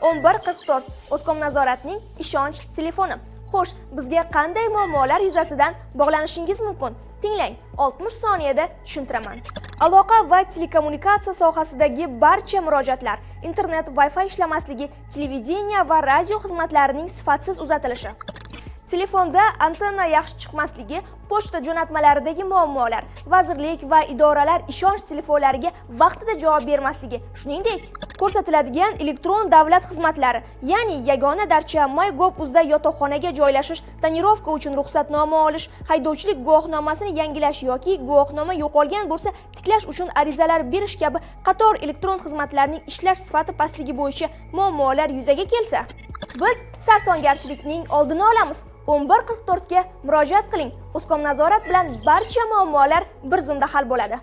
1144 O'zkomnazoratning ishonch telefoni. Xo'sh, bizga qanday muammolar yuzasidan bog'lanishingiz mumkin? Tinglang, 60 soniyada tushuntiraman. Aloqa va telekommunikatsiya sohasidagi barcha murojaatlar, internet, Wi-Fi ishlamasligi, televideniye va radio xizmatlarining sifatsiz uzatilishi, telefonda antenna yaxshi chiqmasligi, pochta jo'natmalaridagi muammolar, vazirlik va idoralar ishonch telefonlariga vaqtida javob bermasligi, shuningdek, ko'rsatiladigan elektron davlat xizmatlari, ya'ni yagona darcha, MyGov.uzda yotoqxonaga joylashish, tonirovka uchun ruxsatnoma olish, haydovchilik guvohnomasini yangilash yoki guvohnoma yo'qolgan bo'lsa tiklash uchun arizalar berish kabi qator elektron xizmatlarning ishlash sifati pastligi bo'yicha muammolar yuzaga kelsa, biz sarsongarchilikning oldini olamiz. 1144 ga murojaat qiling. O'zkomnazorat bilan barcha muammolar bir zumda hal bo'ladi.